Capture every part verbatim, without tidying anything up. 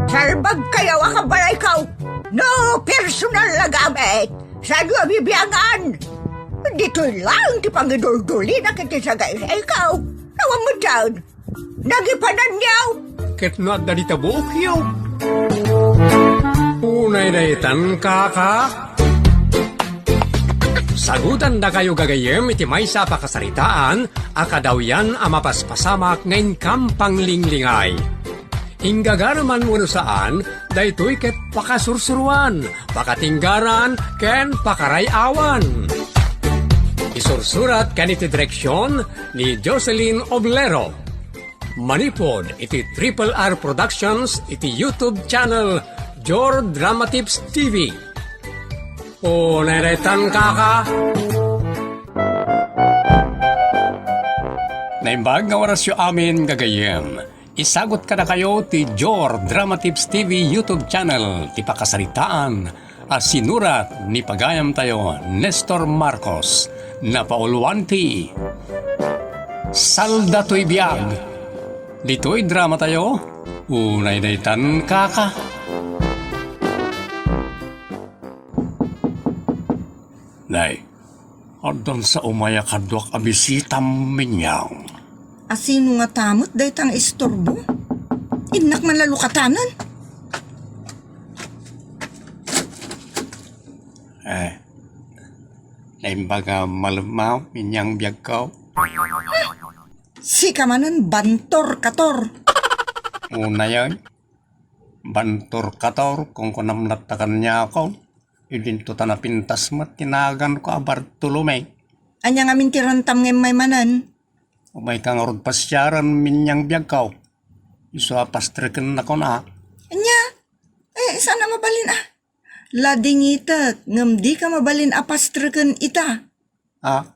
Salbagkayo a kabalayko. No personal a gamit, saanyo a bibiangan. Ditoy laeng ti pangiduldulina iti sagaysayko. Awan met dayta. Nagipananyo. Ket no adda dita buokyo. Unay daytan, kaka. Sagutandakayo gagayyem iti maysa a pakasaritaan a kadawyan a mapaspasamak nga inkam panglinglingay. Inggagara man wenno saan, daytoy ket pakasursuroan, pakatinggaran, ken pakaray-awan. Isursurat ken iti direksion ni Jocelyn Oblero. Manipud iti Triple R Productions iti YouTube channel Jor Dramatips T V. Unay daytan, kaka. Naimbag nga orasyo amin, gagayyem. Isagut kadakayo ti Jor Dramatips T V YouTube channel ti pakasaritaan a sinurat ni pagayamtayo Nestor Marcos. Napauluan ti Salda toy biag. Ditoy dramatayo, unay daytan, kaka. Nay, addan sa umay a kaduak a bisitam, Minyang. A sino ngata met dayta nga istorbo? Innak man la lukatanen. Eh, naimbag a malemmaw, Minyang biagko. Sika manen, bantor kator. Unayen, bantor kator, kunkunam latta kaniakon. Idinto ta napintas met ti naganko a Bartolome. Ania ngamin ti rantam nga immay manen? Umayka ngarud pasiaren, Minyang biagko. Isu a pastreken nakon a. Ania? Eh, saan a mabalin a? Ladingitek, ngem dika mabalin a pastreken ita. A,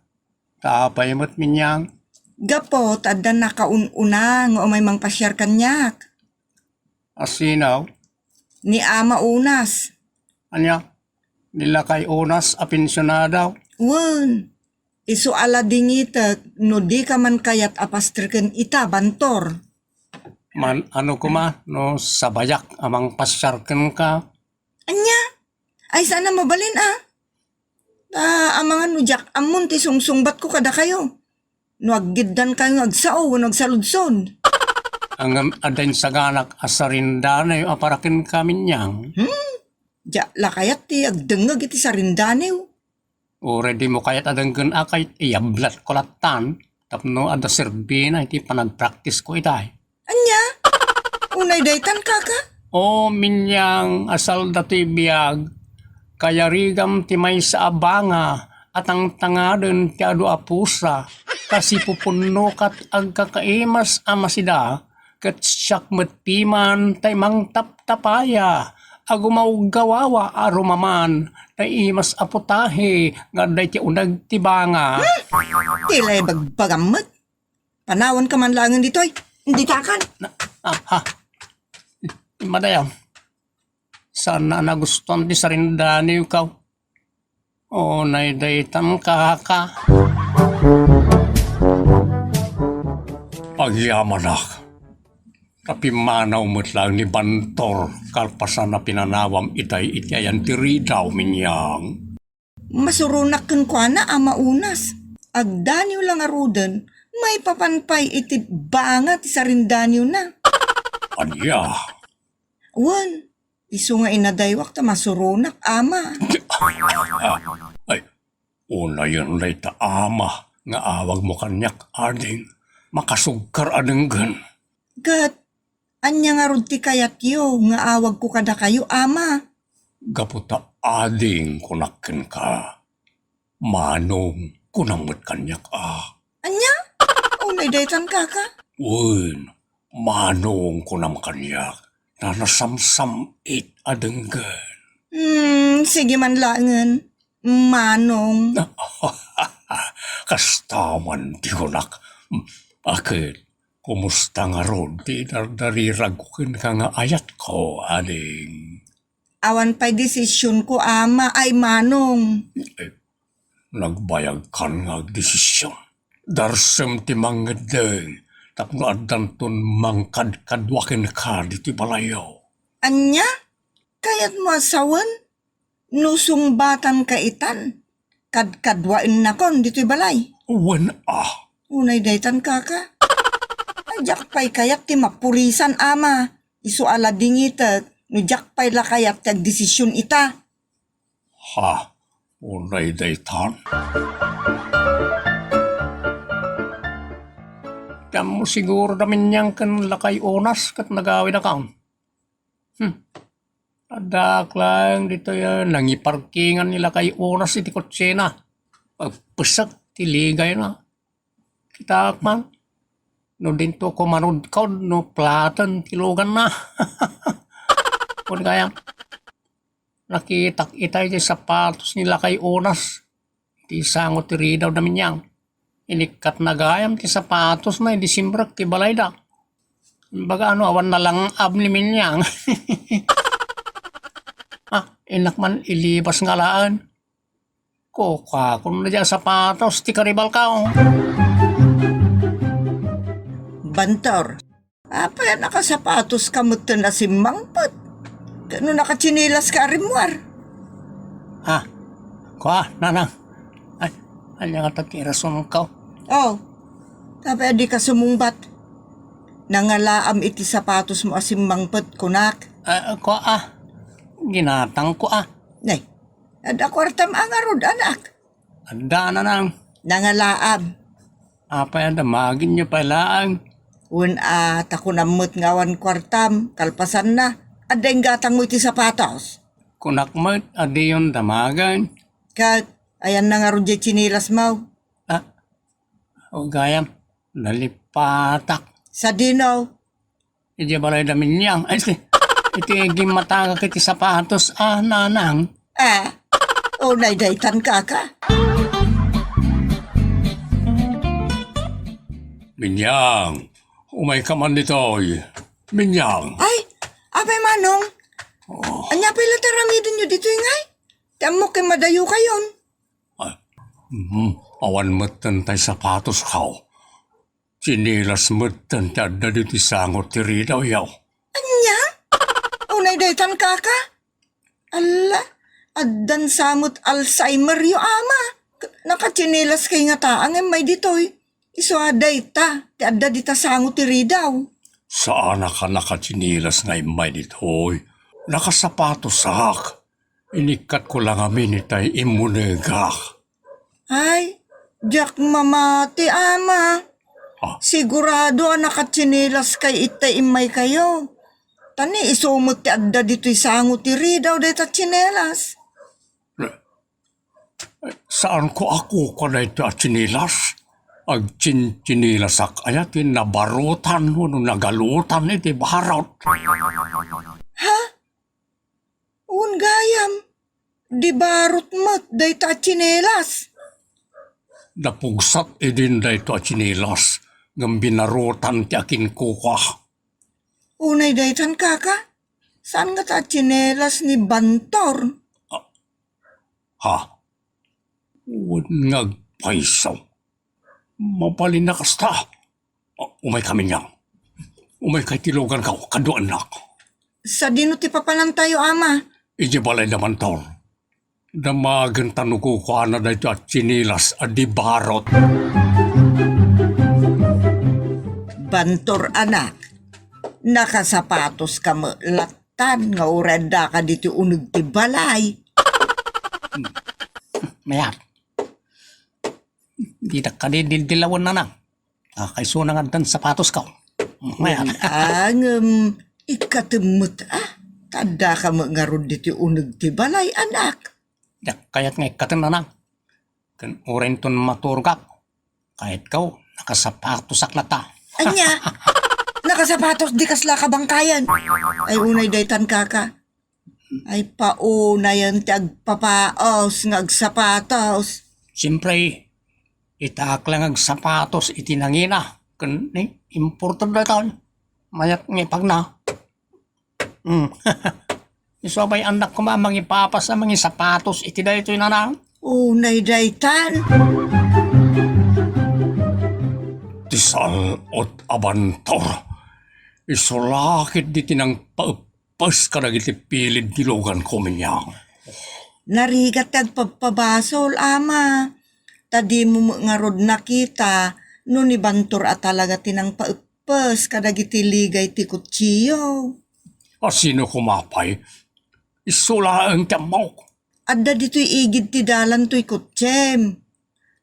ta apay met, Minyang? Gapu ta adda nakaun-una nga umay mangpasiar kaniak. A sino? Ni Ama Unas. Ania? Ni lakay Unas a pensionado? Wen. Isu a ladingitek no dika man kayat a pastreken ita, bantor. Man, ano koma no sabayak a mangpasiar kenka? Ania? Ay, saan a mabalin a? Ta, amangan no diak ammon ti sungsungbatko kadakayo. No aggiddankayo nga agsao wenno agsaludsod. Ngem adda insaganak a sarindaniw a para kenka, Minyang. Hmm? Diak la kayat ti agdengngeg iti sarindaniw. Uray dimo kayat a denggen a, ket iyablatko lattan tapno adda serbina iti panagpraktisko itay. Ania? Unay daytan, kaka? O, Minyang, a salda ti biag, kayarigam ti maysa a banga a tangtangaden ti adu a pusa, ta sipupunnoka ti agkakaimas a masida, ket siak met piman tay mangtaptapaya a gumawgawawa a rumaman tay imas a putahe nga adda iti uneg ti banga. Hmm? Ti la ibagbagam met. Panawanka man laengen ditoy. Ditakan. Na, ah, ha. Madayam. Saan a nagustuan ti sarindaniwko. Unay daytan, kaka. Agyamanak. Ta pimmanaw met laeng ni Bantor kalpasan a pinanawam itay iti ayan ti ridaw, Minyang. Masuronak kenkuana, Ama Unas. Agdaniw la ngaruden, maipapan pay iti banga ti sarindaniwna. Ania? Wen, isu nga inadaywak ta masuronak, Ama. Ay, unayen dayta, Ama, nga awagmo kaniak, ading. Makasugkar a denggen. Ket, ania ngarud ti kayatyo nga awagko kadakayo, Ama? Gapu ta ading kunak kenka, Manong, kunam met kaniak a. Ania? Unay daytan, kaka? Wen, Manong kunam kaniak, ta nasamsam-it a denggen. Hmm, sige man laengen, Manong. Kasta man ti kunak. Akin, kumusta ngarud ti dardariragko kenka nga ayatko, ading? Awan pay desisionko, Ama, ay Manong. Eh, nagbayagkan nga agdesision. Darsem ti mangngeddeng tapno addanton mangkadkadua kenka ditoy balayyo. Ania? Kayatmo a sawen? No sungbatanka itan, kadkaduaennakon ditoy balay. Wen a. Unay daytan, kaka. Ay, diak pay kayat ti mapulisan, ama. Isu a la dingitek, no diak pay la kayat ti agdesision ita. Ha? Unay daytan? Ti ammo siguro da Minyang ken Lakay Onas ket nagawidakon. Hmm. Addaak laeng ditoy, ah, nangiparkingan ni Lakay Onas iti kotsina. Pagpesek ti ligayna. Kitaak man, no dinto kumanudkod no platen ti luganna. Kun gayam, nakitak ita iti sapatos ni Lakay Onas. Iti sango ti ridaw da Minyang. Inikkatna gayam ti sapatosna idi simrek ti balayda. Baga no awan nalang-ab ni Minyang. Ah, innak man ilibas nga laen. Kukuakon na diay sapatos ti karibalko. Bantor, apay a nakasapatoska metten a simmangpet? Ket no nakatsinilaska a rimmuar? Ah, kua, nanang. Ay, ania ngata ti rasonko? Oh, apay a dika sumungbat? Nangalaam iti sapatosmo a simmangpet, kunak. Ah, kua, ah. Ginatangko, ah. Nay, adda kuartam a ngarud, anak? Adda, nanang. Nangalaam. Apay a damagenyo pay laeng? Wen a, ta kunam met nga awan kuartam, kalpasanna, adda inggatangmo iti sapatos. Kunak met a diyon damagen. Ket, ayanna ngarud diay tsinilasmo? Ah, o gayam, nalipatak. Sadino? Idiay balay da Minyang. Ay, iti, iti gimmatagak iti sapatos, ah, nanang. Ah, unay daytan, kaka. Minyang, umayka man ditoy. Minyang. Ay, apay Manong? Oh. Ania pay la ti aramidenyo ditoy ngay? Ti ammok ket madayokayon. Ay, mhm, awan metten tay sapatosko. Tsinilas metten ti adda ditoy sango ti ridawyo. Ania? Unay daytan, kaka? Alla, addan sa met Alzheimeryo, ama. Nakatsinilaskay ngata ngem immay ditoy. Isu a dayta ti adda dita sango ti ridaw. Saanak a nakatsinilas nga immay ditoy. Nakasapatosak. Inikkatko la ngamin itay immunegak. Ay, diak mamati, ama. Ah. Sigurado a nakatsinilaskay itay immaykayo. Ta ni isu met ti adda ditoy sango ti ridaw dayta tsinelas. Saanko a kukua daytoy a tsinelas. Agtsintsinilasak aya ti nabarutan wenno nagalutan iti barot. Ha? Wen gayam, di barot met dayta a tsinelas. Napugsat idin daytoy a tsinelas, ngem binarutan ti akinkukua. Unay daytan, kaka? Saan ngata a tsinelas ni Bantor? Ah, ha? Wen nga agpayso. Mabalin a kasta. Ah, umayka, Minyang. Umayka iti luganko, kaduaennak. Sadino ti papanantayo, ama? Idiay balay da Bantor. Damagen ta no kukuana daytoy a tsinelas a di barot. Bantor, anak, nakasapatoska met lattan nga uray addaka ditoy uneg ti balay. Mayat. Didak kadi dildilawen, nanang. Ah, kayatko nga addan sapatosko. Mayat. Wen a, ngem ikkatem met, ah. Ta addaka met ngarud ditoy uneg ti balay, anak. Diak kayat nga ikkaten, nanang. Ken uray inton maturogak, kayatko, nakasapatosak latta. Ania? Nakasapatos, di kasla kabangkayan. Ay, unay daytan, kaka. Ay, paunayen ti agpapaos nga agsapatos. Siempre, itaak la nga agsapatos iti nangina. Ken ni, imported daytoy. Mayat nga ipagna. Hmm. Isu a bay-annak koma a mangipapas a mangisapatos iti daytoy, nanang. Unay daytan. Ti sal-ot a Bantor. Isu la ketdi ti nangpaep agpaeppes kadagiti pilid ti luganko, Minyang. Narigat ti agpabpabasol, Ama. Ta dimo met ngarud nakita no nibantor a talaga ti nangpaeppes kadagiti ligay ti kutsiyo. A sino koma pay? Isu laeng ti ammok. Adda ditoy igid ti dalan toy kutsiem.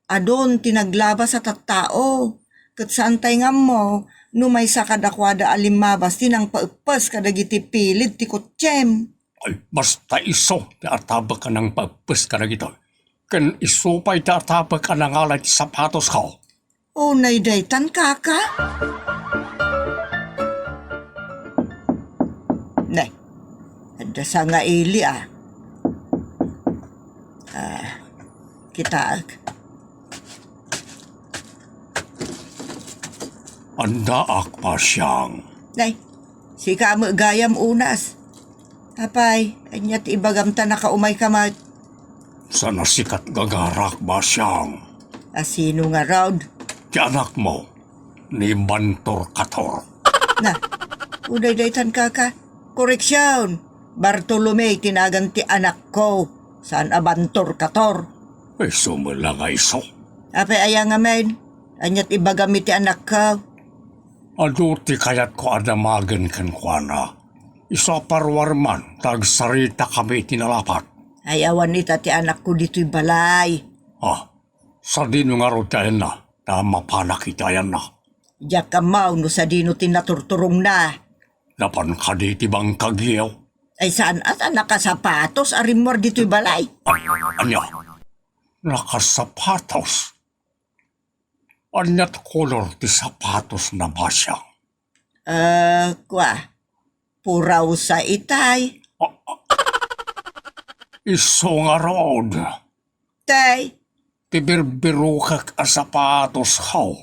Adun ti naglabas a tattao, ket saantay nga ammo no maysa kadakuada a limmabas ti nangpaeppes kadagiti pilid ti kutsiem. Ay, basta isu ti atapek a nangpaeppes kadagitoy. Ken isu pay ti atapek a nangala iti sapatosko. Unay daytan, kaka? Ne, adda sangaili, a. Ah, kitaek. Addaak, Basiang. Nay, sika met gayam, Unas. Apay, ania ti ibagam ta nakaumayka met? Saan a sika ti gagarak, Basiang. A sino ngarud? Ti anakmo, ni Bantor Kator. Na, unay daytan, kaka. Koreksion, Bartolome ti nagan ti anakko, saan a Bantor Kator. Isu met la nga isu. Apay aya ngamin? Ania ti ibagam iti anakko? Adu ti kayatko a damagen kenkuana. Isu a paruarman ta agsaritakami iti nalapat. Ay, awan ita ti anakko ditoy balay. Ah, sadino ngarud ti ayanna, ta mapanak iti ayanna? Diak ammo no sadino ti naturturongna. Napan kadi ti bangkagyo? Ay, saan a ta nakasapatos a rimmuar ditoy balay? Ania? Nakasapatos? Ania ti kolor ti sapatosna, Basiang? Eh, kua, purawsa itay. Isu ngarud. Tay? Ti birbirokek a sapatosko,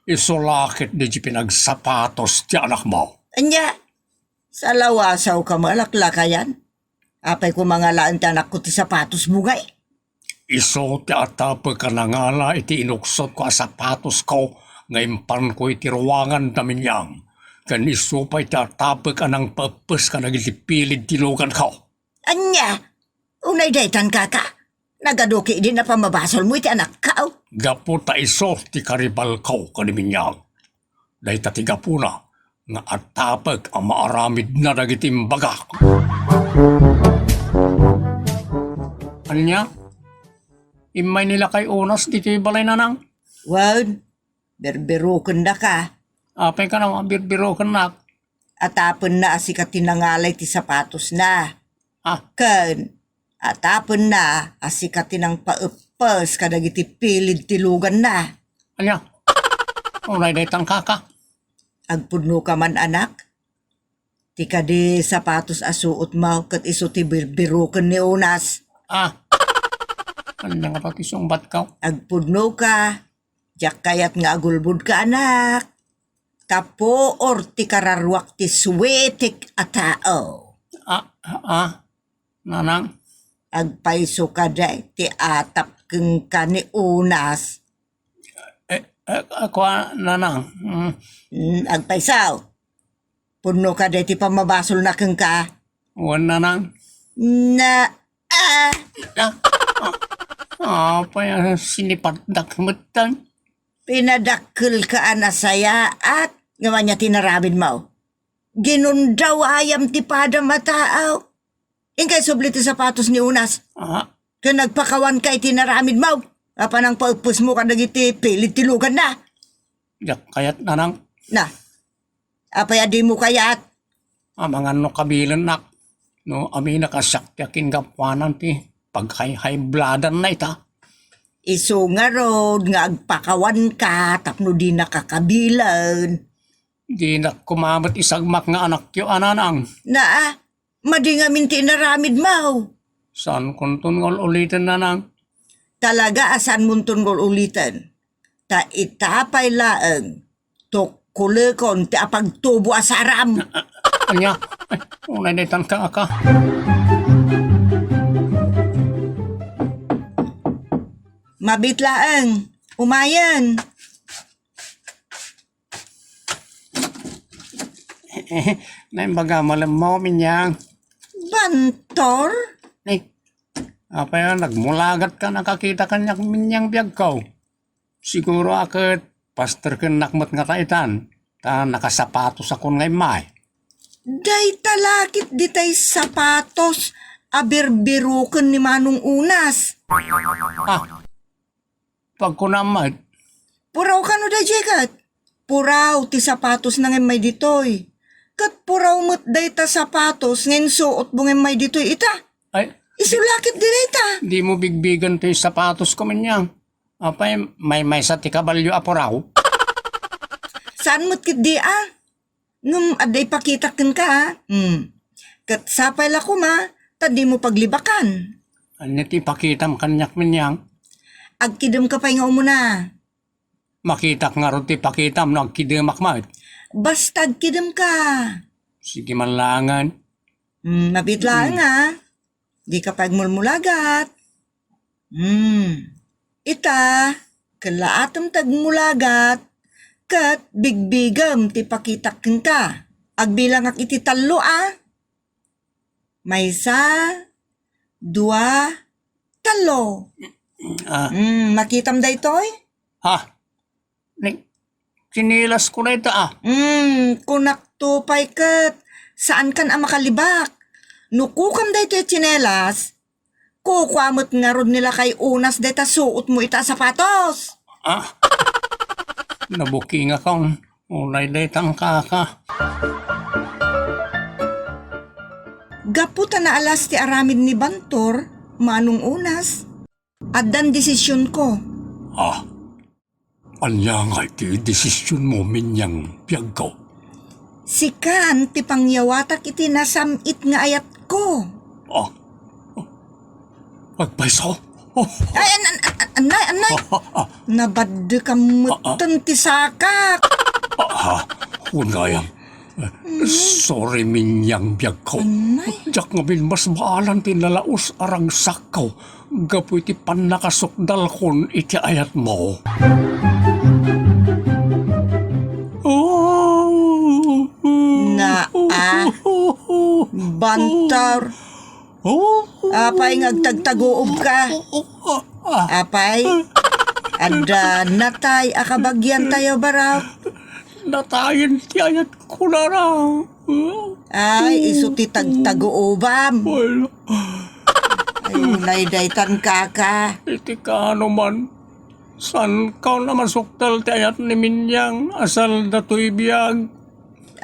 isu la ket diay pinagsapatos ti anakmo. Ania? Salawasawka met a laklakayan? Apay koma nga laeng ti anakko ti sapatosmo ngay? Isu ti atapek a nangala iti inuksotko a sapatosko nga impanko iti ruangan da Minyang, ken isu pay ti atapek a nangpaeppes kadagiti pilid ti luganko. Ania? Unay daytan, kaka? Nagadu ketdin a pammabasolmo iti anakko? Gapu ta isu ti karibalko ken ni Minyang. Dayta ti gapuna nga atapek a maaramidna dagiti imbagak. Ania? Immay ni lakay Unas ditoy balay, nanang? Wen, birbirokendaka. Apay kano a birbirokennak? Atapenna a sika ti nangala iti sapatosna. Ah. Ken atapenna a sika ti nangpaeppes kadagiti pilid ti luganna. Ania? Unay daytan, kaka? Agpudnoka man, anak. Ti kadi sapatos a suotmo ket isu ti birbiroken ni Unas. Ah. Ania nga ti sungbatko? Agpudnoka. Diak kayat nga agulbodka, anak. Ta puor ti kararuak ti suetek a tao. Ah, ah, nanang? Agpayso kadi ti atap kenka ni Unas. Eh, eh, ako, ah, nanang. Mm. Mm, agpayso. Pudno kadi ti pammabasolna kenka? Wen, nanang. Na, ah. Ah, ah, apay a sinipatak metten? Pinadakkelka a nasayaat, ngem ania ti inaramidmo? Ginundaw ayam ti padam a tao. Inkay subli ti sapatos ni Unas. Ah. Ken nagpakawanka iti inaramidmo. Apan nangpaeppesmo kadagiti pilid ti luganna. Diak kayat, nanang. Na, apay a dimo kayat? Amangan no kabilennak. No aminak a siak ti akingapuanan ti paghaybladanna ita. Isu ngarud nga agpakawanka tapno dinaka kabilen. Dinak koma met isagmak nga anakyo a nanang. Naa, madi ngamin ti inaramidmo. Saankonton nga ul-uliten, nanang. Talaga a saanmonton nga ul-uliten. Ta ita pay laeng, tukkolekon ti apagtubo a saram. Ania? Ay, unay daytan, kaka. Mabit laeng, umayen. Naimbagam a lemmo, Minyang. Bantor? Eh, apay a nagmulagat ka nakakita kaniak, Minyang, biagko? Siguro a ket paster kennak met ngata itan, ta nakasapatos akon nga immay. Dayta la ket ditay sapatos a birbiruken ni Manong Unas. Ah, pagkunam met. Puraw kano daydiay ket? Puraw ti sapatosna nga immay ditoy. Ket puraw met dayta sapatos nga insuotmo nga immay ditoy ita. Ay, isu la ket di dayta. Dimo bigbigen toy sapatosko, Minyang. Apay, maymaysa ti kabalio a puraw? Saan met ketdi a? Ngem adda ipakitak kenka, a? Hmm. Ket sapay la koma, ta dimo paglibakan. Ania ti ipakitam kaniak, Minyang? Agkidemka pay nga umuna. Makitak ngarud ti ipakitam no agkidemak met. Basta agkidemka. Sige man laengen. Hmm, mabiit laeng, a. Dika pagmulmulagat. Hmm. Ita, kellaatem ti agmulagat, ket bigbigem ti pakitak kenka. Agbilangak iti tallo, a. Maysa, dua, tallo. Ah. Hmm, makitam daytoy? Ha? Ni, tsinelas ko na ita, a. Hmm, kunakto pay ket, saankan a makalibak. No kukam daytoy tsinelas, kukua met ngarud ni lakay Unas dayta suotmo ita a sapatos. Ah? Nabukingakon. Unay daytan, kaka. Gapu ta naalas ti aramid ni Bantor, Manong Unas, addan desisionko. Ah, ania ngay ti desisionmo, Minyang, biagko? Sikan ti pangyawatak iti nasam-it nga ayatko. Ah, agpayso? Oh. Ay, an-, an-, an-, annay, annay. Ah, ah, ah. Nabaddekam metten ti sakak. Ah, ah, wen gayam. Sorry, Minyang, biagko. Annay. Diak ngamin masmaalan ti nalaus a ragsakko gapu iti pannakasukdalkon iti ayatmo. Oh. Naa, Bantor. Oh. Apay nga agtagtaguobka? Apay, adda natay a kabagiantayo, barok? Natayen ti ayatko, nanang. Ay, isu ti tagtaguobam. Wala. Ay, unay daytan, kaka. Iti kaano man, saanko a masukdal ti ayat ni Minyang a salda toy biag.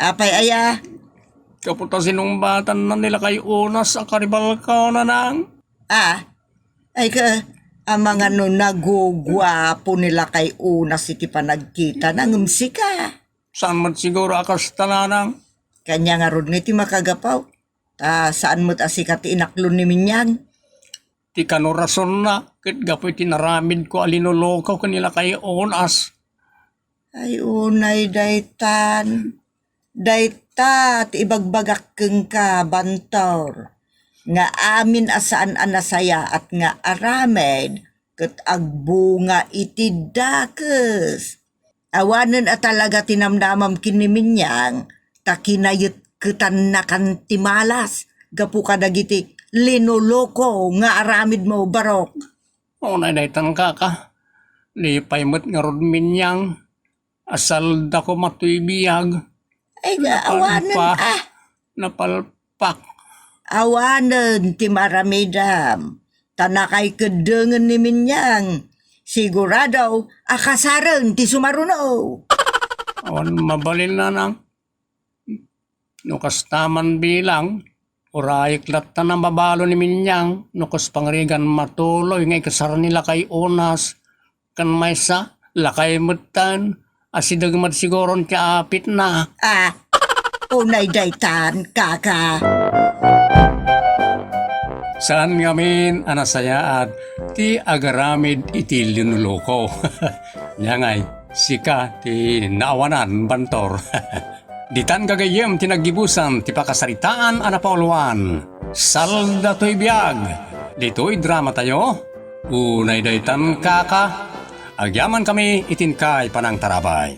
Apay aya? Gapu ta sinungbatanna ni lakay Unas a karibalko, nanang. Ah, ay ka, amangan no naguguapo ni lakay Unas iti panagkitana ngem sika. Saan met siguro a kasta, nanang? Kaniak ngarud nga iti makagapu. Ta saan met a sika ti inaklon ni Minyang. Ti kano rasonna, ket gapu iti naramidko a linoloko ken ni lakay Unas. Ay, unay daytan. Dayta ti ibagbagak kenka, Bantor, nga amin a saan a nasayaat nga aramid ket agbunga iti dakes. Awanen a talaga ti namnamam ken ni Minyang, ta kinayetketannakan ti malas gapu kadagiti linoloko nga aramidmo, barok. Unay daytan, kaka. Lipay met ngarud, Minyang. Asaldako matoy biag. Ay, nga, awanen, napalpa-, ah. Napalpak. Awanen ti maramidam. Ta nakaikeddengen ni Minyang. Sigurado a kasaren ti sumaruno. Awan mabalin, nanang. No kasta man bilang, urayek latta a mabalo ni Minyang no kas pangrigan matuloy nga ikasar ni lakay Unas ken maysa, lakay metten, asideg met siguron ti apitna. Ah, unay daytan, kaka. Saan ngamin a nasayaat ti agaramid iti linoloko. Nia ngay, sika ti naawanan, Bantor. Ditan gagayyem ti naggibusan ti pakasaritaan a napauluan. Salda toy biag. Ditoy dramatayo, unay daytan, kaka. Agyamankami iti inkay panangtarabay.